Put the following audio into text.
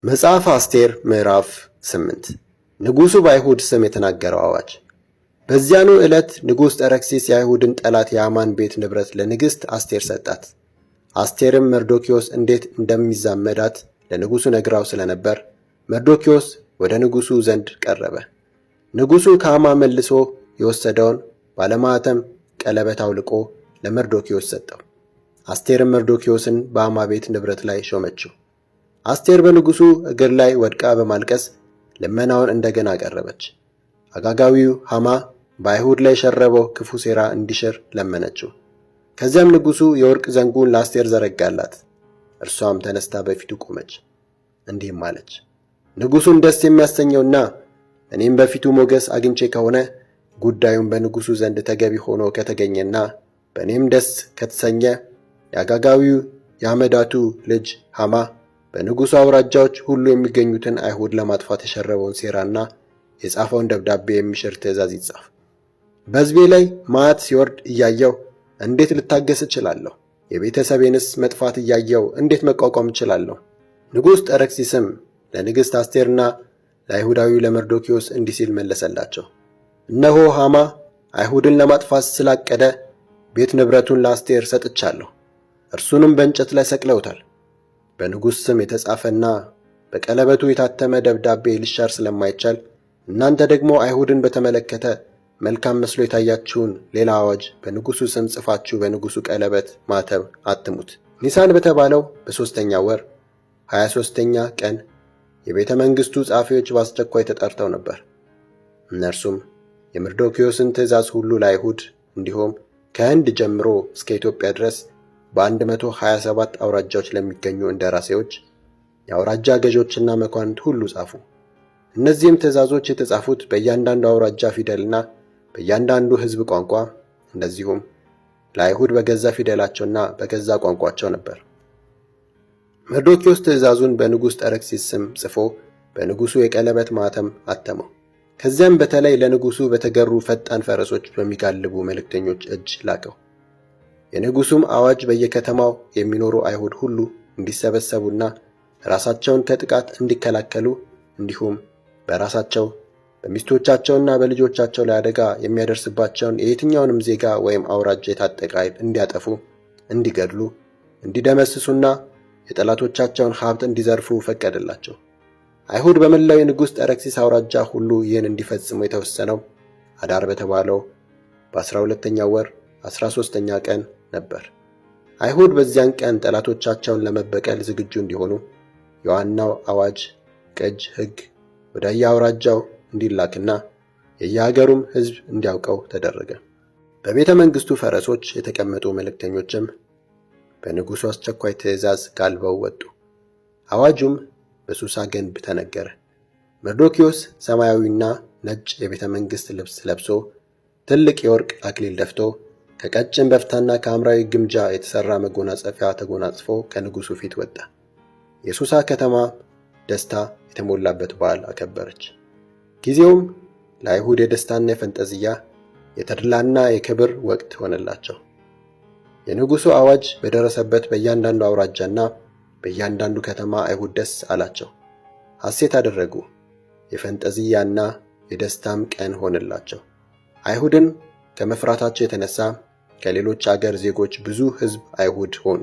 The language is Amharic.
መጽሐፈ አስቴር ምዕራፍ 8። ንጉሡ በአይሁድ ስም የተናገረው አዋጅ። በዚያኑ ዕለት ንጉሥ ጠረክሲስ የአይሁድን ጠላት የአማን ቤት ንብረት ለንግሥት አስቴር ሰጣት። አስቴርም መርዶክዮስ እንዴት እንደሚዛመዳት ለንጉሡ ነግራው ስለነበር መርዶክዮስ ወደ ንጉሡ ዘንድ ቀረበ። ንጉሡ ከሐማ መልሶ የወሰደውን ባለማኅተም ቀለበት አውልቆ ለመርዶክዮስ ሰጠው። አስቴርም መርዶክዮስን በሐማ ቤት ንብረት ላይ ሾመችው። አስቴር በንጉሡ እግር ላይ ወድቃ በማልቀስ ልመናውን እንደገና አቀረበች። አጋጋዊው ሐማ በአይሁድ ላይ የሸረበው ክፉ ሴራ እንዲሽር ለመነችው። ከዚያም ንጉሡ የወርቅ ዘንጉን ለአስቴር ዘረጋላት። እርሷም ተነስታ በፊቱ ቆመች፣ እንዲህም አለች፦ ንጉሡን ደስ የሚያሰኘውና እኔም በፊቱ ሞገስ አግኝቼ ከሆነ፣ ጉዳዩን በንጉሡ ዘንድ ተገቢ ሆኖ ከተገኘና በእኔም ደስ ከተሰኘ፣ የአጋጋዊው የአመዳቱ ልጅ ሐማ በንጉሡ አውራጃዎች ሁሉ የሚገኙትን አይሁድ ለማጥፋት የሸረበውን ሴራና የጻፈውን ደብዳቤ የሚሽር ትእዛዝ ይጻፍ። በሕዝቤ ላይ መዓት ሲወርድ እያየሁ እንዴት ልታገስ እችላለሁ? የቤተሰቤንስ መጥፋት እያየሁ እንዴት መቋቋም እችላለሁ? ንጉሥ ጠረክሲስም ለንግሥት አስቴርና ለአይሁዳዊው ለመርዶኪዎስ እንዲህ ሲል መለሰላቸው። እነሆ ሐማ አይሁድን ለማጥፋት ስላቀደ ቤት ንብረቱን ለአስቴር ሰጥቻለሁ። እርሱንም በእንጨት ላይ ሰቅለውታል። በንጉሥ ስም የተጻፈና በቀለበቱ የታተመ ደብዳቤ ሊሻር ስለማይቻል፣ እናንተ ደግሞ አይሁድን በተመለከተ መልካም መስሎ የታያችሁን ሌላ አዋጅ በንጉሡ ስም ጽፋችሁ በንጉሡ ቀለበት ማተብ አትሙት። ኒሳን በተባለው በሦስተኛ ወር 23ኛ ቀን የቤተ መንግሥቱ ጸሐፊዎች በአስቸኳይ ተጠርተው ነበር። እነርሱም የመርዶክዮስን ትእዛዝ ሁሉ ለአይሁድ፣ እንዲሁም ከህንድ ጀምሮ እስከ ኢትዮጵያ ድረስ በ127 አውራጃዎች ለሚገኙ እንደራሴዎች፣ የአውራጃ ገዦችና መኳንንት ሁሉ ጻፉ። እነዚህም ትእዛዞች የተጻፉት በእያንዳንዱ አውራጃ ፊደልና በእያንዳንዱ ሕዝብ ቋንቋ፣ እንደዚሁም ለአይሁድ በገዛ ፊደላቸውና በገዛ ቋንቋቸው ነበር። መርዶክዮስ ትእዛዙን በንጉሥ ጠረክሲስ ስም ጽፎ በንጉሡ የቀለበት ማኅተም አተመው። ከዚያም በተለይ ለንጉሡ በተገሩ ፈጣን ፈረሶች በሚጋልቡ መልእክተኞች እጅ ላከው። የንጉሡም አዋጅ በየከተማው የሚኖሩ አይሁድ ሁሉ እንዲሰበሰቡና ራሳቸውን ከጥቃት እንዲከላከሉ፣ እንዲሁም በራሳቸው፣ በሚስቶቻቸውና በልጆቻቸው ላይ አደጋ የሚያደርስባቸውን የየትኛውንም ዜጋ ወይም አውራጃ የታጠቀ ኃይል እንዲያጠፉ፣ እንዲገድሉ፣ እንዲደመስሱና የጠላቶቻቸውን ሀብት እንዲዘርፉ ፈቀደላቸው። አይሁድ በመላው የንጉሥ ጠረክሲስ አውራጃ ሁሉ ይህን እንዲፈጽሙ የተወሰነው አዳር በተባለው በ12ኛው ወር 13ኛ ቀን ነበር። አይሁድ በዚያን ቀን ጠላቶቻቸውን ለመበቀል ዝግጁ እንዲሆኑ የዋናው አዋጅ ቅጅ ሕግ ወደ የአውራጃው እንዲላክና የየሀገሩም ሕዝብ እንዲያውቀው ተደረገ። በቤተ መንግሥቱ ፈረሶች የተቀመጡ መልእክተኞችም በንጉሡ አስቸኳይ ትእዛዝ ጋልበው ወጡ። አዋጁም በሱሳ ግንብ ተነገረ። መርዶክዮስ ሰማያዊና ነጭ የቤተ መንግሥት ልብስ ለብሶ፣ ትልቅ የወርቅ አክሊል ደፍቶ፣ ከቀጭን በፍታና ከሐምራዊ ግምጃ የተሠራ መጎናጸፊያ ተጎናጽፎ ከንጉሡ ፊት ወጣ። የሱሳ ከተማ ደስታ የተሞላበት በዓል አከበረች። ጊዜውም ለአይሁድ የደስታና የፈንጠዝያ፣ የተድላና የክብር ወቅት ሆነላቸው። የንጉሡ አዋጅ በደረሰበት በእያንዳንዱ አውራጃና በእያንዳንዱ ከተማ አይሁድ ደስ አላቸው፣ ሐሴት አደረጉ። የፈንጠዝያና የደስታም ቀን ሆነላቸው። አይሁድን ከመፍራታቸው የተነሳ ከሌሎች አገር ዜጎች ብዙ ሕዝብ አይሁድ ሆኑ።